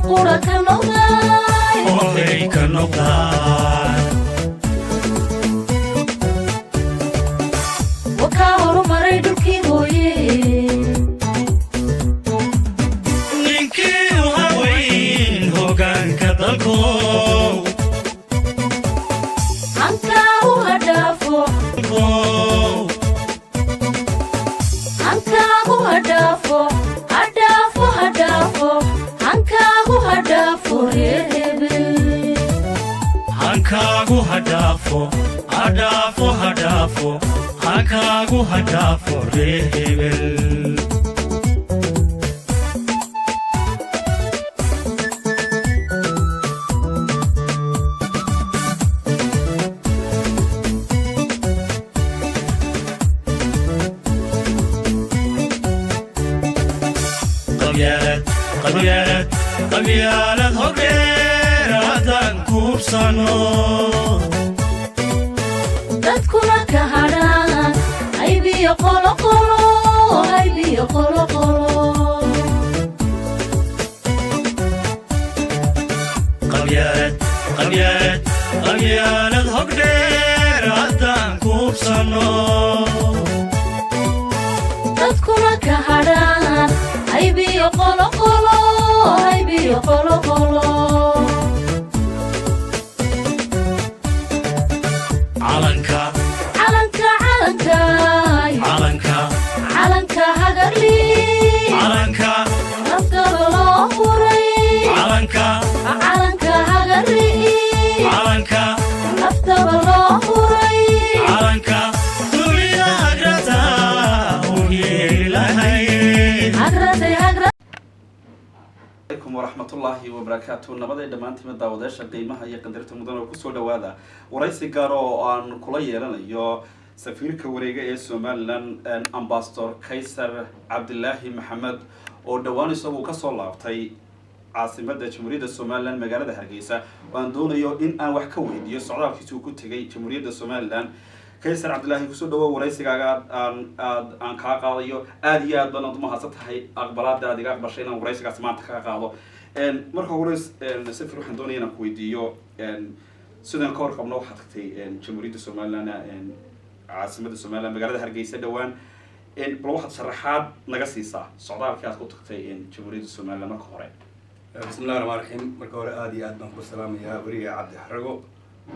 Qura ka noqday. Ohay ka noqdaan. Wakaa horumaray dhulkii hooye. Ninkii u haweyn hoggaanka dalkow. Hankaagu hadhaafo. Hankaagu hadhaafo, hadhaafo, hadhaafo, hankaagu hadhaafo reer hebel. Hankaagu hadhaafo, hadhaafo, hadhaafo, hankaagu hadhaafo reer hebel. Qabyaalad, qabyaalad, qabyaalad hogdheer haddaan kuubsano. Dadkuna ka hadhaan haybiyo qoloqolo, haybiyo qoloqolo. Qabyaalad, qabyaalad, qabyaalad hogdheer haddaan kuubsano. Dadkuna ka hadhaan haybiyo qoloqolo, haybiyo qoloqolo. Calanka. Calanka, calanka. Calanka. Calanka hagarli. Calanka. Naftaba loo furay. Calanka. Calanka hagarli. Calanka. Naftaba loo furay. Calanka dunida hagrata u yeeli lahayd. Hagratay, hagra. Alaykum waraxmatullaahi wabarakaatu. Nabaday dhammaantiima daawadayaasha qiimaha iyo qandarinta mudan oo kusoo dhawaada waraysi gaar oo aan kula yeelanayo safiirka wareega ee Somaliland, Ambassador Kaysar Cabdilaahi Maxamed, oo dhowaan isagu kasoo laabtay caasimada Jamhuuriyadda Somaliland, magaalada Hargeysa, oo aan doonayo in aan wax ka weydiiyo socdaalkiisi uu ku tegay Jamhuuriyadda Somaliland. Kaysar Cabdilaahi, kusoo dhawo waraysigaaga aan aad aan kaa qaadayo. Aada iyo aad baad umahadsan tahay aqbalaada aad iga aqbashay inaan waraysigaas maanta kaa qaado. Marka hore, safir, waxaan doonaya inaan ku weydiiyo, sidaan ka warqabno waxaad tagtay Jamhuuriyadda Somaliland, caasimada Somaliland, magaalada Hargeysa dhowaan. Bal waxaad sharaxaad naga siisaa socdaalkii aad ku tagtay Jamhuuriyadda Somaliland marka hore. Bismillahi raxmaan raxiim. Marka hore aada iyo aad baan ku salaamayaa weriga Cabdi Xarago.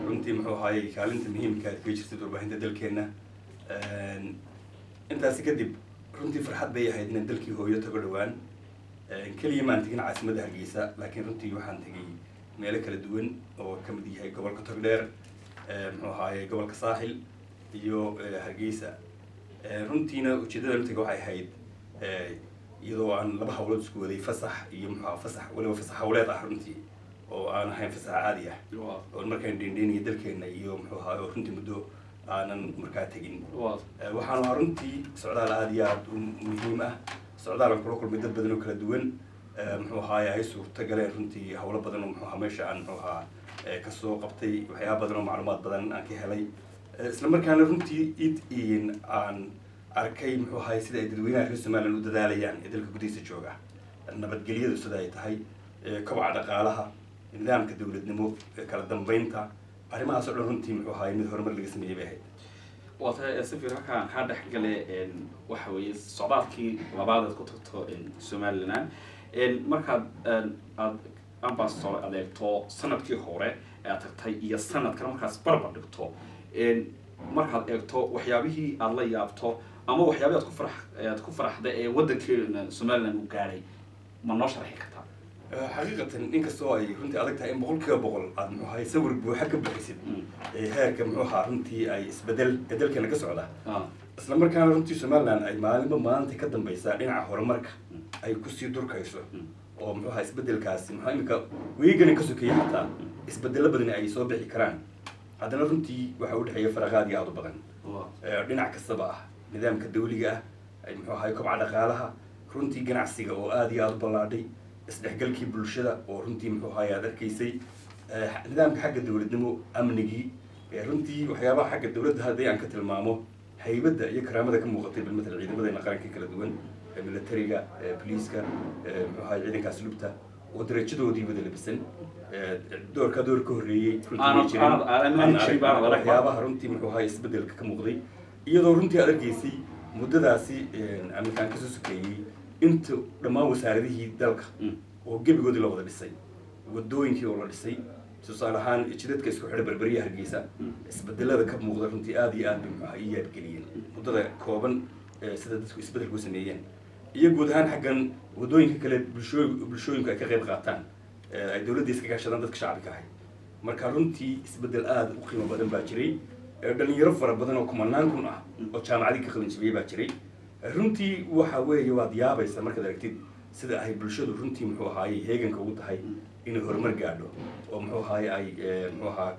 Runtii muxuu ahaayey kaalinta muhiimka aad kaga jirtid warbaahinta dalkeenna. Intaasi kadib, runtii farxad bay ahayd inaan dalkii hooyo tago dhowaan. Keliya maan tegin caasimadda Hargeysa, laakiin runtii waxaan tegay meelo kala duwan oo ka mid yahay gobolka Togdheer, muxuu ahaaye gobolka Saaxil iyo Hargeysa. Runtiina ujeeddada u tagay waxay ahayd, iyadoo aan laba hawlood isku waday, fasax iyo muxuu ahaa fasax, weliba fasax hawleed ah runtii, oo aan ahayn fasax caadi ah, oo markaan dheendheenaya dalkeena iyo muxuu ahaa oo runtii muddo aanan markaa tegin. Waxaan ahaa runtii socdaal aada iyo aada u muhiim ah, socdaal aan kula kulmay dad badan oo kala duwan, muxuu ahaaye ay suurto galeen runtii hawlo badan oo muxuu ahaa meesha aan muxuu ahaa kasoo qabtay, waxyaaba badan oo macluumaad badan aan ka helay, isla markaana runtii id in aan arkay muxuu ahaay sida ay dadweynaha reer Somaliland u dadaalayaan ee dalka gudihiisa jooga, nabadgelyadu sida ay tahay, kobaca dhaqaalaha, nidaamka dowladnimo, kala dambeynta, arrimahaas oo dhan runtii muxuu ahaay mid horumar laga sameeyey bay ahayd. Waa tahay, safir, halkaan kaa dhex gale. Waxa weeye socdaalkii labaad aad ku tagto Somaliland. Markaad aad ambassador adeegto sanadkii hore ee aad tagtay iyo sanadkan markaas barbar dhigto, markaad eegto waxyaabihii aad la yaabto ama waxyaabihii aad ku faraxda ee waddankeena Somaliland uu gaadhay, ma noo sharxi kartaa? Xaqiiqatan, inkastoo ay runtii adag tahay in 100% aad muxuu ahay sawir buuxa ka bixisid heerka muxuu ahaa runtii ay isbedel ee dalkeena ka socda, isla markaana runtii Somaliland ay maalinba maalinta ka dambeysa dhinaca horumarka ay kusii durkayso, oo muxuu ahaa isbedelkaasi muxuu imika weygana ka sokeeyey, xataa isbedelo badani ay soo bixi karaan, haddana runtii waxa u dhexeeya faraqaad iyo aad u badan dhinac kastaba ah, nidaamka dawliga ah, ay muxuu ahay kobca dhaqaalaha, runtii ganacsiga oo aada iyo aada u ballaadhay, isdhexgalkii bulshada oo runtii muxuu ahay aad arkaysay, nidaamka xagga dowladnimo, amnigii, runtii waxyaabaha xagga dowladda haddii aan ka tilmaamo, haybadda iyo karaamada ka muuqatay bilmatal ciidamadeena qaranka kala duwan, militariga, boliiska, muxuu ahay ciidanka asluubta Oo darajadoodii wada labisan. Doorka door ka horreeyey runtii Aanad- may jirin. aanad Aan jirin baan arag arag. Waxyaabaha runtii muxuu ahaa isbedelka ka muuqday, iyadoo runtii aad arkaysay muddadaasi aminkaan kasoo sokeeyey inta dhammaan wasaaradihii dalka oo gebigoodii la wada dhisay, wadooyinkii oo la dhisay, tusaale ahaan jidadka isku xidha Berberiya Hargeysa. Isbedelada ka muuqda runtii aad iyo aad bay muxuu ahaa ii yaabgeliyeen muddada kooban sida dadku isbedelku sameeyeen, iyo guud ahaan xaggan wadooyinka kale bulshooyinku ay ka qayb qaataan, ay dowladda iska kaashadaan dadka shacabka ahay. Marka runtii isbedel aada u qiimo badan baa jiray. Dhalinyaro fara badan oo kumanaan kun ah oo jaamacadii ka qalin jabiyey baa jiray. Runtii waxa weeye waad yaabaysa markaad aragtid sida ay bulshadu runtii muxuu ahaayey heeganka ugu tahay inay horumar gaadho oo muxuu ahaay ay muxuu ahaa.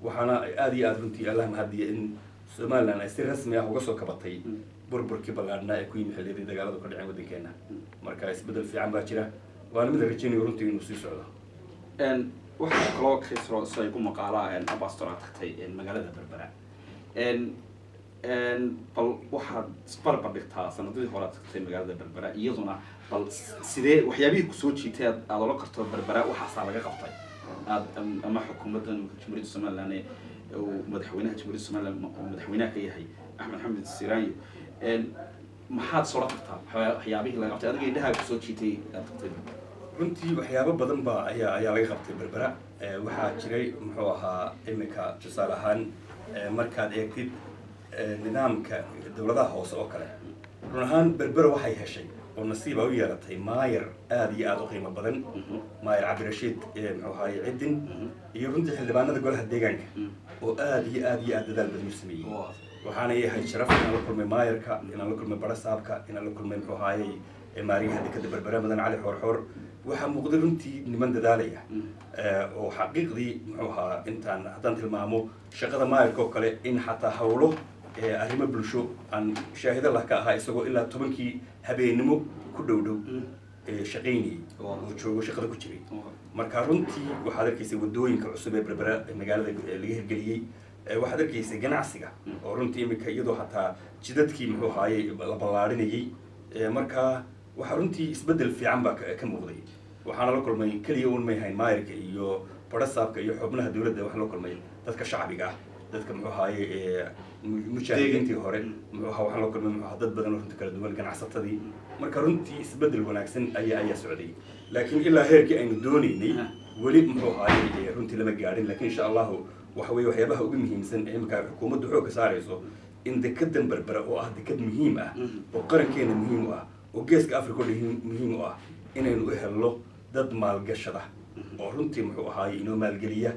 Waxaana aada iyo aada runtii Allah mahadiya in Somaliland ay si rasmi ah uga soo kabatay burburkii ballaadhnaa ee ku yimi xilliyadii dagaaladu ka dhaceen waddankeena. Marka isbedel fiican baa jira, waana mid rajaynayo runtii inuu sii socdo. Waxaa kaloo kasoo sida igu maqaalaa, ambassador, aad tagtay magaalada Berbera. En en Bal waxaad isbarbar dhigtaa sanadadii hore aad tagtay magaalada Berbera, iyaduna bal sidee waxyaabihii kusoo jiitay aad ola karto Berbera waxaasaa laga qabtay aad ama xukuumaddan Jamhuuriyadda Somaliland ee uu madaxweynaha Jamhuuriyadda Somaliland uu madaxweynaha ka yahay Axmed Xamed Siiraanyo, maxaad soo kartaa waxyaabihii laga qabtay adiga indhaha kusoo jiitay aad tagtay Berbera? Runtii waxyaabo badan baa ayaa laga qabtay Berbera. Waxaa jiray muxuu ahaa imika tusaale ahaan markaad eegtid nidaamka dowladaha hoose oo kale, run ahaan Berbera waxay heshay oo nasiiba u yeelatay maayar aada iyo aada u qiimo badan, maayar Cabdirashiid muxuu ahaaye Cidin, iyo runtii xildhibaanada golaha deegaanka oo aada iyo aada iyo aada dadaal badan u sameeyey. Waxaana yahay sharaf inaan la kulmay maayarka, inaan la kulmay barasaabka, inaan la kulmay muxuu ahaayey maariyaha dekada Berbera, mudan Cali Xoorxoor. Waxaa muuqday runtii niman dadaalaya oo xaqiiqdii muxuu ahaa intaan haddaan tilmaamo shaqada maayarka oo kale, in xataa hawlo arrimo bulsho aan shaahido lah ka ahaa isagoo ilaa 10-kii habeenimo ku dhow dhow shaqaynayay oo joogo shaqada ku jiray. Marka runtii waxaad arkaysay wadooyinka cusub ee Berbera ee magaalada laga hirgeliyey. Waxaad arkaysay ganacsiga oo runtii imika iyadoo xataa jidadkii muxuu ahaayey la ballaarinayey. Marka waxaa runtii isbedel fiican baa ka muuqday. Waxaana la kulmay keliya un may hayn maayarka iyo barasaabka iyo xubnaha dowladda, waxaan la kulmay dadka shacbiga ah, dadka muxuu ahaaye mujaahidiintii hore muxuu ahaa, waxaan la kulmay muxuu ahaa dad badan oo runtii kala duwan, ganacsatadii. Marka runtii isbedel wanaagsan ayaa socday, laakiin ilaa heerkii aynu doonaynay weli muxuu ahaaye runtii lama gaadhin. Laakiin insha Allahu waxa weeye waxyaabaha ugu muhiimsan ee imika xukuumaddu xoogga saarayso in dekedan Berbera oo ah deked muhiim ah oo qarankeena muhiim u ah oo Geeska Africa oo dhan muhiim u ah, inaynu u helno dad maalgashada oo runtii muxuu ahaaye inoo maalgeliya,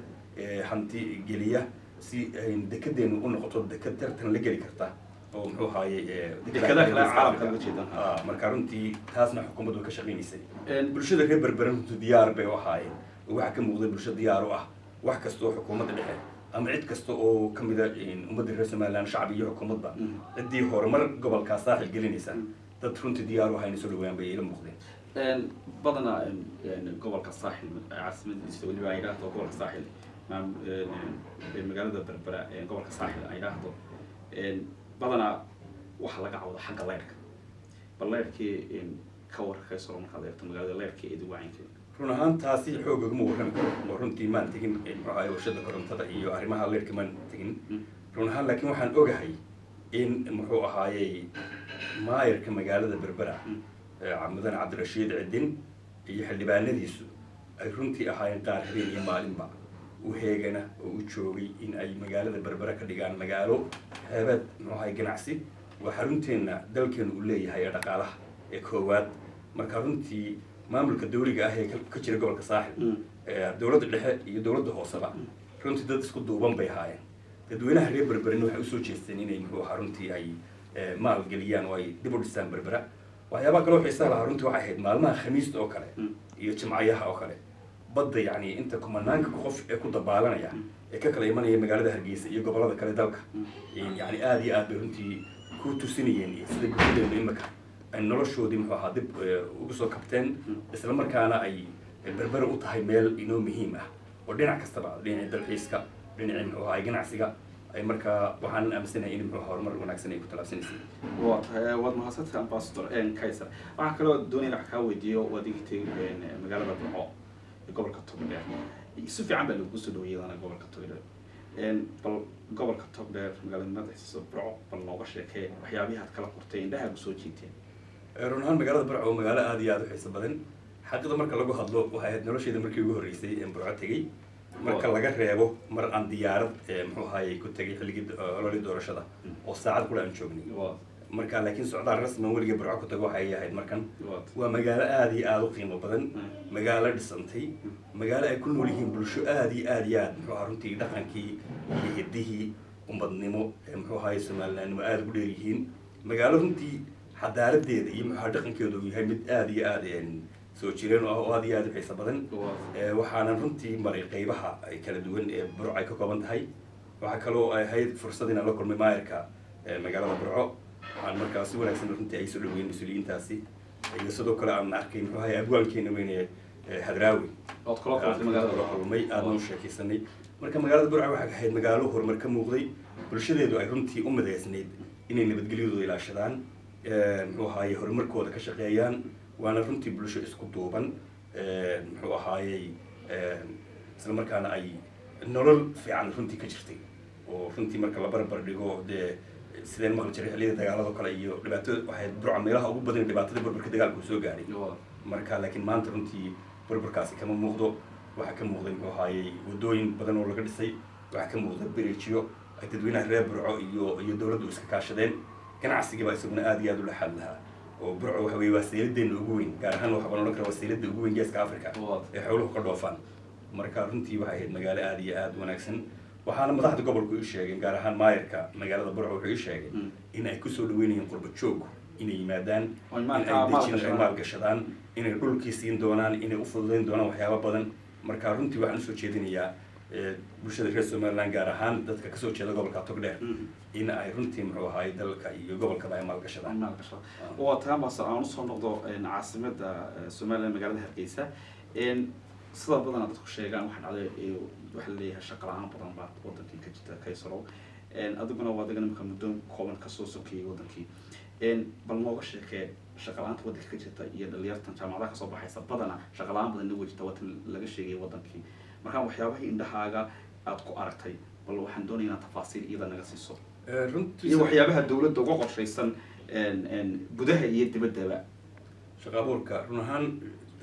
hanti geliya, si ay dekedeenu u noqoto deked tartan la geli karta oo muxuu ahaaye Dekedaha kale Geeska caalamka Africa. Uga jeedaan. Ah, marka runtii taasna xukuumaddu way ka shaqaynaysay. Bulshada reer Berbera runtii diyaar bay u ahaayeen oo waxaa ka muuqday bulsho diyaar u ah wax kasta oo xukuumadda dhexe ama cid kasta oo ka mida ummadda reer Somaliland, shacbi iyo xukuumadba, ciddii horumar gobolkaa Saaxil gelinaysa, dad runtii diyaar u ahaa inay soo dhaweeyaan bay ila muuqdeen. Badanaa gobolka Saaxil caasimadiisa weliba ay idhaahdo gobolka Saaxil magaalada Berbera, gobolka Saaxil ay idhaahdo, badanaa waxaa laga cawda xagga leyrka. Bal leyrkii ka warkaysaro markaad eegto magaalada leyrkii ee duwacanka? Run ahaan taasi xoog uguma warrami karo oo runtii maan tegin muxuu ahaay warshada korontada iyo arrimaha leyrka maan tegin run ahaan, laakiin waxaan ogahay in muxuu ahaayey maayarka magaalada Berbera mudan Cabdirashiid Cidin iyo xildhibaanadiisu ay runtii ahaayeen qaar habeen iyo maalinba u heegana oo u joogay in ay magaalada Berbera ka dhigaan magaalo xeebeed muxuu ahaay ganacsi. Waa xarunteenna dalkeenu uu leeyahay ee dhaqaalaha ee koowaad. Marka runtii maamulka dawliga ah ee ka jira gobolka Saaxil, dowladda dhexe iyo dowladda hooseba, runtii dad isku duuban bay ahaayeen. Dadweynaha reer Berberina waxay usoo jeesteen inay muxuu ahaa runtii ay maal geliyaan oo ay dib u dhisaan Berbera. Waxyaabaha kaloo xiisaha lahaa runtii waxay ahayd maalmaha Khamiista oo kale iyo Jimcayaha oo kale badda, yacni inta kumanaanka qof ee ku dabaalanaya ee ka kala imanaya magaalada Hargeysa iyo gobolada kale dalka, yacni aada iyo aad bay runtii ku tusinayeen sida bulshadeenu imika ay noloshoodii muxuu ahaa dib ugu soo kabteen, isla markaana ay Berbera u tahay meel inoo muhiim ah oo dhinac kastaba, dhinacii dalxiiska, dhinacii muxuu ahaa ganacsiga. Ay markaa waxaan aaminsanahay in muxuu horumar wanaagsan ay ku tallaabsanaysay. Waa tahay, waad mahadsantahay, Ambassador Kaiser. Waxaan kaloo doonaya wax kaa weydiiyo. Waad igtay magaalada Burco ee gobolka Togdheer, si fiican baa lagu soo dhaweeyay iyadana gobolka Togdheer. Bal gobolka Togdheer, magaalada madaxiisa Burco, bal nooga sheekee waxyaabihii aad kala qortay, indhaha kusoo jiiteen. Run ahaan magaalada Burco waa magaalo aada iyo aada u xiiso badan. Xaqiiqda marka lagu hadlo, waxay ahayd nolosheyda markii ugu horreysay een Burco tegey, marka laga reebo mar aan diyaarad muxuu ahaayey ku tegay xilligii ololii doorashada oo saacad kula aan joognay. Marka laakiin socdaal rasmi aan weligay Burco ku tago waxay ahayd markan. Waa magaalo aada iyo aada u qiimo badan, magaalo dhisantay, magaalo ay ku nool yihiin bulsho aada iyo aada iyo aad muxuu ahaa runtii dhaqankii iyo hiddihii ummadnimo ee muxuu ahaye Somalilandnimo aada ugu dheer yihiin, magaalo runtii xadaaradeeda iyo muxuu ahaa dhaqankeedu uu yahay mid aada iyo aada soo jireen oo ah oo aada iyo aada u xiiso badan. Waxaanan runtii maray qeybaha ay kala duwan ee Burco ay ka kooban tahay. Waxaa kaloo ay ahayd fursad inaan la kulmay maayarka magaalada Burco. Waxaan markaa si wanaagsan runtii ay soo dhaweeyeen mas-uuliyiintaasi, iyo sidoo kale aan arkay muxuu ahay abwaankeena weyne Hadraawi. Ood kula kulantay magaalada? Kula kulmay, aadna u sheekaysanay. Marka magaalada Burco waxay ahayd magaalo horumar ka muuqday, bulshadeedu ay runtii u mideysnayd inay nabadgelyadooda ilaashadaan, muxuu ahaayey horumarkooda ka shaqeeyaan, waana runtii bulsho isku duuban, muxuu ahaayey isla markaana ay nolol fiican runtii ka jirtay, oo runtii marka la barbar dhigo dee sideen maqli jiray xilliyada dagaalado kale iyo dhibaatada, waxay Burca meelaha ugu badan ee dhibaatada burburka dagaalka uu soo gaadhay. Marka laakiin maanta runtii burburkaasi kama muuqdo. Waxaa ka muuqday muxuu ahaayey wadooyin badan oo laga dhisay, waxaa ka muuqda berijiyo ay dadweynaha reer Burco iyo dowladdu iska kaashadeen. Ganacsigii baa isaguna aada iyo aada u laxaad lahaa, oo Burco waxa weye waa sayladeena ugu weyn, gaar ahaan waxaa baan odhan karaa waa saylada ugu weyn Geeska Africa ee xooluhu ka dhoofaan. Marka runtii waxay ahayd magaalo aada iyo aada u wanaagsan. Waxaana madaxda gobolku ii sheegeen, gaar ahaan maayarka magaalada Burco wuxuu ii sheegay in ay kusoo dhaweynayeen qurba joog inay yimaadaan, oo in maal ay dejin ay gashadaan. Maalgashadaan, inay dhulkii siin doonaan, inay u fududayn doonaan waxyaabo badan. Marka runtii waxaan usoo jeedinayaa bulshada reer Somaliland, gaar ahaan dadka kasoo jeeda gobolka Togdheer, in ay runtii muxuu ahaay dalka iyo gobolkaba ay maalgashadaan. Maalgashada waa taa. Ambassador, aan usoo noqdo caasimada Somaliland, magaalada Hargeysa. Sida badanaa dadku sheegaan, waxa dhacday waxa laleeyahay shaqa la-aan badan baa wadankii ka jirta. Kaysarow, adiguna waa adiga nimka muddo kooban kasoo sokeyay wadankii. Bal nooga sheekee shaqa la-aanta wadanka ka jirta iyo dhalinyartan jaamacadaha kasoo baxaysa badana shaqa la-aan badan way jirta, watan laga sheegay wadankii. Marka waxyaabahii indhahaaga aad ku aragtay, bal waxaan doonaya inaad tafaasiil iyada naga siiso Runtii iyo waxyaabaha dawladda uga qorshaysan gudaha iyo dibaddaba. Shaqa abuurka, run ahaan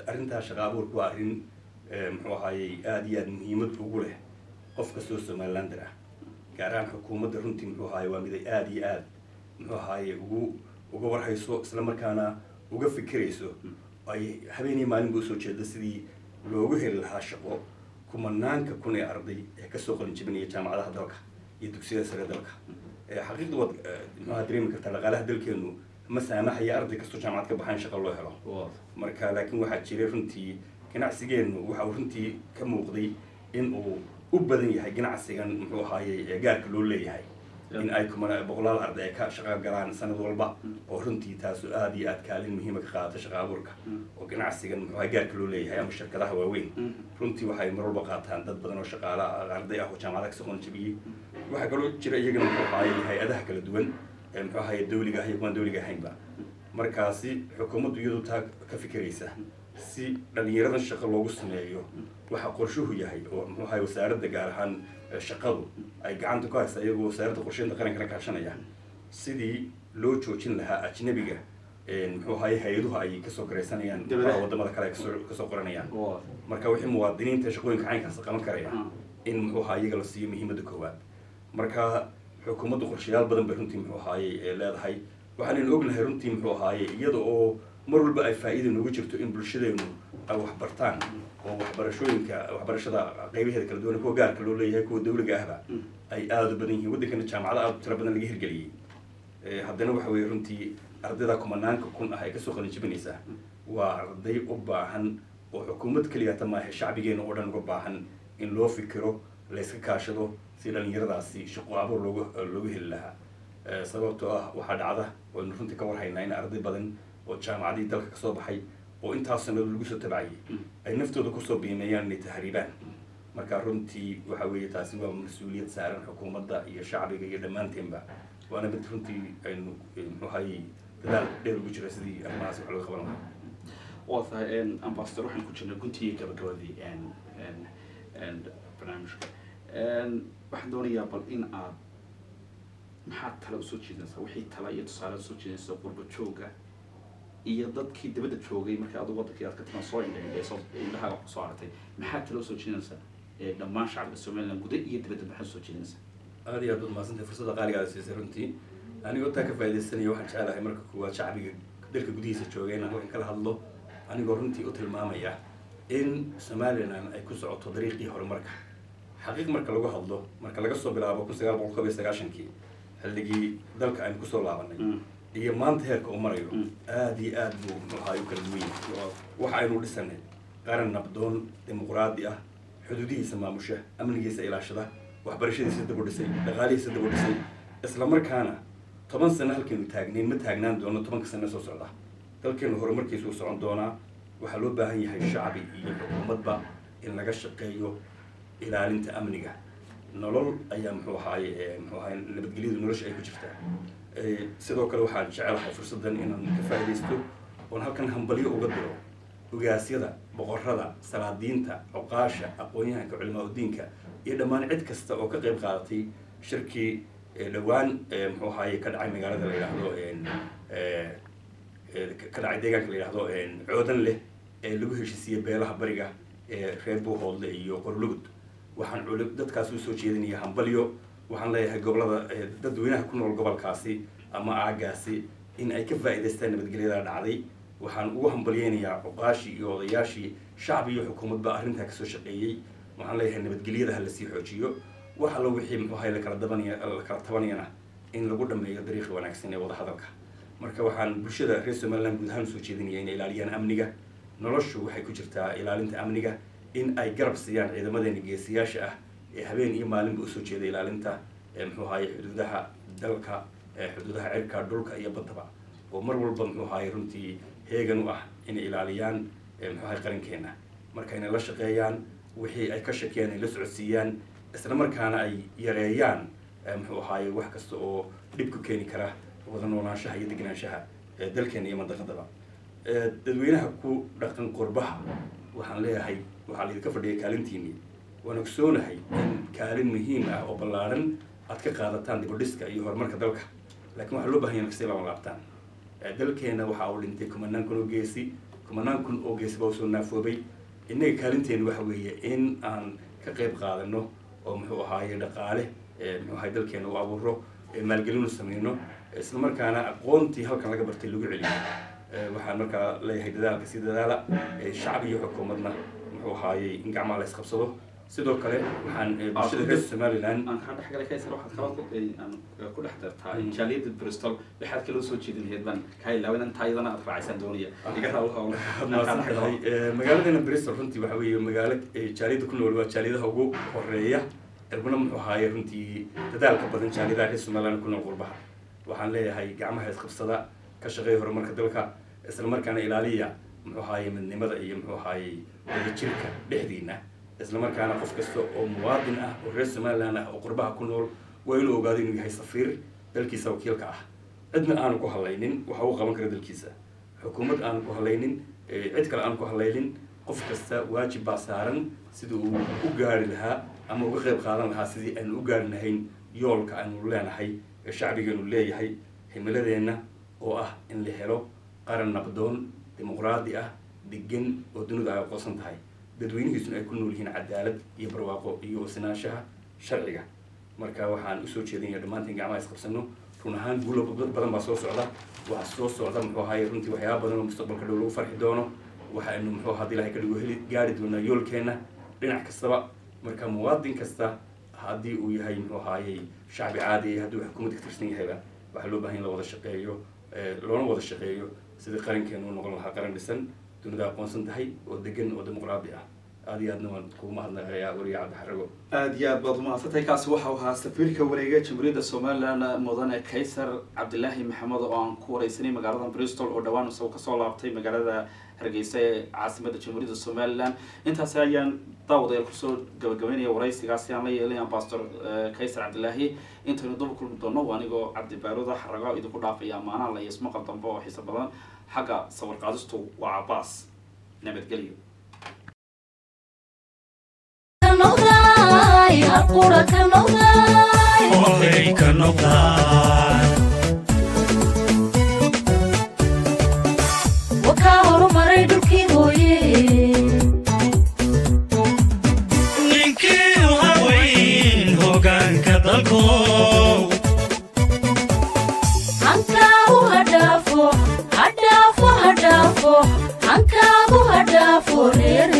arrintaa shaqa abuurka waa arrin muxuu ahaayey aada iyo aada muhiimad ugu leh qof kastoo Somalilander ah, gaar ahaan xukuumadda. Runtii muxuu ahaye waa mid ay aada iyo aada muxuu ahaye uga warhayso, isla markaana uga fikirayso, ay habeenii maalinba usoo jeedo sidii loogu heli lahaa shaqo kumanaanka kun ee arday ee kasoo qalin jebinaya jaamacadaha dalka iyo dugsiyada sare dalka. Xaqiiqda waad muxuaha dareemi kartaa, dhaqaalaha dalkeenu ma saamaxaya arday kastoo jaamacad ka baxaan shaqo loo helo. Marka laakiin waxaa jiray runtii ganacsigeenu waxa uu runtii ka muuqday in uu u badan yahay ganacsigan muxuu ahaayey ee gaarka loo leeyahay, in ay kumana boqolaal arday ay ka shaqo galaan sanad walba, oo runtii taasu aada iyo aad kaalin muhiima ka qaadata shaqa abuurka. Oo ganacsigan muxuu ahay gaarka loo leeyahay ama shirkadaha waaweyn runtii waxay mar walba qaataan dad badan oo shaqaale ah, arday ah oo jaamacadaha kasoo qalin jabiyey. Waxaa kaloo jira iyagana muxuu ahaayey hay-adaha kala duwan ee muxuu ahaye dawliga ah iyo kuwaan dawliga ahaynba. Markaasi xukuumaddu iyadu taa ka fikiraysa si dhalinyaradan shaqo loogu sameeyo, waxa qorshuhu yahay oo muxuu ahaye wasaaradda gaar ahaan shaqadu ay gacanta ku haysa, iyagoo Wasaaradda Qorsheynta Qarankana kaashanaya, sidii loo joojin lahaa ajnabiga muxuu ahaye hay-aduhu ay kasoo garaysanayaan Dibadaha. Wadamada kale ay kasoo qoranayaan. Marka wixii muwaadiniinta shaqooyinka caynkaas qaban karaya in muxuu ahaa iyaga la siiyo muhiimadda koowaad. Marka xukuumaddu qorshayaal badan bay runtii muxuu ahaayey ee leedahay. Waxaanaynu ognahay runtii muxuu ahaayey iyada oo mar walba ay faa'iida noogu jirto in bulshadeenu ay wax bartaan, oo waxbarashooyinka waxbarashada qaybaheeda kala duwan, kuwa gaarka loo leeyahay, kuwa dawliga ahba, ay aada u badan yihiin. Waddankana jaamacado aada u tiro badan laga hirgeliyey. Haddana waxa weeye runtii ardayda kumanaanka kun ah ay kasoo qalin jebinaysaa waa arday u baahan, oo xukuumad keliyata maahe, shacbigeena oo dhan uga baahan in loo fikiro, layska kaashado si dhalinyaradaasi shaqo abuur loogu heli lahaa. Sababtoo ah waxaa dhacda waynu runtii ka warhaynaa in arday badan oo jaamacadihii dalka kasoo baxay oo intaas sanado lagu soo tabcayay ay naftooda kusoo biimeeyaan inay tahriibaan. Marka runtii waxa weeye taasi waa mas-uuliyad saaran xukuumadda iyo shacbiga iyo dhammaanteenba, waana mid runtii aynu muxuu ahaayey dadaal dheer ugu jira sidii arrimahaas wax looga qaban lahaa. Waa tahay, ambassador, waxaan ku jirnay guntii gabagabadii barnaamijka. Waxaan doonayaa bal in aad maxaad tala usoo jeedinaysaa, wixii tala iyo tusaale usoo jeedinaysa qurba jooga iyo dadkii dibadda joogay markii adigu wadankii aad ka timaan soo indha indhayso, indhahaaga wax kusoo aragtay, maxaad tala usoo jeedinaysaa dhammaan shacabka Somaliland guda iyo dibadda, maxaad usoo jeedinaysaa? Aad iyo aad baad mahadsantahay fursadda qaaliga aad siisay. Runtii anigoo taa ka faaidaysanaya, waxaan jecelahay marka koowaad shacbiga dalka gudihiisa jooga inaan halkan kala hadlo, anigoo runtii u tilmaamaya in Somaliland ay ku socoto dariiqii horumarka. Xaqiiq marka lagu hadlo, marka laga soo bilaabo 1991-kii, xilligii dalka aynu kusoo laabanay, iyo maanta heerka uu marayo, aad iyo aad buu muxuu ahaay u kala duwan yahay. Waxa aynu dhisanay qaran nabdoon, dimuqraadi ah, xuduudihiisa maamusha, amnigiisa ilaashada, waxbarashadiisa dib u dhisay, dhaqaalihiisa dib u dhisay, isla markaana 10 sano halkaynu taagnayn ma taagnaan doono 10-ka sano soo socda. Dalkeenu horumarkiisu uu socon doonaa. Waxaa loo baahan yahay shacbi iyo xukuumadba in laga shaqeeyo ilaalinta amniga. Nolol ayaa muxuu ahaye nabadgelyadu nolosha ay ku jirtaa. Sidoo kale waxaan jecelahay fursaddan inaan ka faaidaysto oon halkan hambalyo uga diro ugaasyada, boqorada, salaadiinta, cuqaasha, aqoon-yahanka, culimaa udiinka iyo dhammaan cid kasta oo ka qayb qaadatay shirkii dhowaan muxuu ahaye ka dhacay magaalada la yidhaahdo ka dhacay deegaanka la yidhaahdo Coodan leh ee lagu heshiisiiyey beelaha bariga ee reer Buuhoodle iyo Qorlugud. Waxaan dadkaas usoo jeedinaya hambalyo. Waxaan leeyahay gobolada, dadweynaha ku nool gobolkaasi ama aagaasi in ay ka faa'iidaystaan nabadgelyada dhacday. Waxaan ugu hambalyeynayaa cuqaashii iyo odayaashii, shacbi iyo xukuumadba arrintaa kasoo shaqeeyey. Waxaan leeyahay nabadgelyada ha lasii xoojiyo. Wax allo wixii muxuu ahay lakala dabanaya, lakala tabanayana in lagu dhameeyo dariiqa wanaagsan ee wadahadalka. Marka waxaan bulshada reer Somaliland guud ahaan usoo jeedinaya inay ilaaliyaan amniga. Noloshu waxay ku jirtaa ilaalinta amniga, in ay garab siiyaan ciidamadeena geesiyaasha ah ee habeen iyo maalinba usoo jeeda ilaalinta muxuu ahaye xuduudaha dalka, xuduudaha cirka, dhulka iyo baddaba, oo mar walba muxuu ahaye runtii heegan u ah inay ilaaliyaan muxuu ahaye qarankeena. Marka inay la shaqeeyaan, wixii ay ka shakiyaan ay la socodsiiyaan, isla markaana ay yareeyaan muxuu ahaye wax kasta oo dhib ku keeni kara wada noolaanshaha iyo degenaanshaha dalkeena iyo mandaqadaba. Dadweynaha ku dhaqan qurbaha waxaan leeyahay waxaa laidinka fadhiya kaalintiinii. Waan ogsoonahay in kaalin muhiim ah oo ballaaran aad ka qaadataan dibudhiska iyo horumarka dalka, laakiin waxaa loo bahan yahay kasii lama laabtaan. Dalkeena waxa uu dhintay kumanaan kun oo geesi, kumanaan kun oo geesi baa usoo naafoobay. Innaga kaalinteenu waxa weeye in aan ka qayb qaadano oo muxuu ahaaye dhaqaale muxuu ahaye dalkeena u abuuro, maalgelinu sameyno, isla markaana aqoontii halkan laga bartay lagu celiyo. Waxaan markaa leeyahay dadaalka si dadaala, shacbi iyo xukuumadna muxuu ahaayey in gacmaha la isqabsado. Sidoo kale waxaan bulshada reer Somaliland Aan kaa dhexgalay, Kaysar, waxaad kaloo aan ku dhex dartaa jaaliyadda Bristol, waxaad kaloo soo jeedin lahayd baan kaa ilaawin, intaa iyadana aad raacaysaan doonaya, iga raaw. Mahadsan tahay. Magaaladeena Bristol runtii waxa weeye magaalo jaaliyadda ku nool waa jaaliyadaha ugu horeeya uguna muxuu ahaaye runtii dadaalka badan jaaliyadaha reer Somaliland ku nool qurbaha. Waxaan leeyahay gacmaha isqabsada, ka shaqeeya horumarka dalka, isla markaana ilaaliya muxuu ahaaye midnimada iyo muxuu ahaaye wadajirka dhexdiina. Isla markaana qof kasta oo muwaadin ah oo reer Somaliland ah oo qurbaha ku nool waa inuu ogaado inuu yahay safiir dalkiisa wakiilka ah. Cidna aanu ku hadlaynin waxa uu qaban kara dalkiisa, xukuumad aanu ku hadlaynin, cid kale aanu ku hadlaynin. Qof kasta waajib baa saaran sidii uu u gaari lahaa ama uga qayb qaadan lahaa sidii aynu u gaari lahayn yoolka aynu leenahay ee shacbigeenu leeyahay, himiladeenna oo ah in la helo qaran nabdoon, dimuqraadi ah, degan, oo dunidu ay aqoonsan tahay, dadweynihiisuna ay ku nool yihiin cadaalad iyo barwaaqo iyo sinaanshaha sharciga. Marka waxaan usoo jeedinaya dhammaantiin gacmaha isqabsano. Run ahaan guulo badan baa soo socda. Waxaa soo socda muxuu ahaye runtii waxyaaba badan oo mustaqbalka dhow lagu farxi doono. Waxaynu muxuu hadii Ilahay ka dhigo heli gaari doonaa yoolkeena dhinac kastaba. Marka muwaadin kasta, haddii uu yahay muxuu ahaayey shacbi caadi, haddii uu xukuumadda ka tirsan yahayba, waxaa loo baahan in la wada shaqeeyo, loona wada shaqeeyo sidii qarankeenu u noqon lahaa qaran dhisan, dunida aqoonsan tahay, oo degan, oo dimuqraadi ah. Aad iyo aadna waan kugu mahadnaqayaa, weriga Cabdixarago. Aada iyo aad baad umahadsantahay. Kaasi waxau ahaa safiirka wareega Jamhuuriyadda Somaliland, mudane Kaysar Cabdilaahi Maxamed, oo aan ku wareysanay magaalada Bristol, oo dhawaan isagoo kasoo laabtay magaalada Hargeysa ee caasimada Jamhuuriyadda Somaliland. Intaasi ayaan daawadayaal kusoo gabagabeynaya wareysigaasi aan la yeelay ambassador Kaysar Cabdilaahi. Intaynu daba kulmi doono, waa anigoo Cabdi Baaruda Xarago idinku dhaafaya amaanaha la iyo ismaqal dambe oo xiiso badan. Xagga sawir qaadistu waa Cabaas. Nabadgelyo. Ka noqday hal qura ka noqday. Ohay ka noqday. Wakaa horumaray dhulkii hooye. Ninkii u haweyn hoggaanka dalkow. Hankaagu hadhaafo, hadhaafo, hadhaafo, hankaagu hadhaafo reer.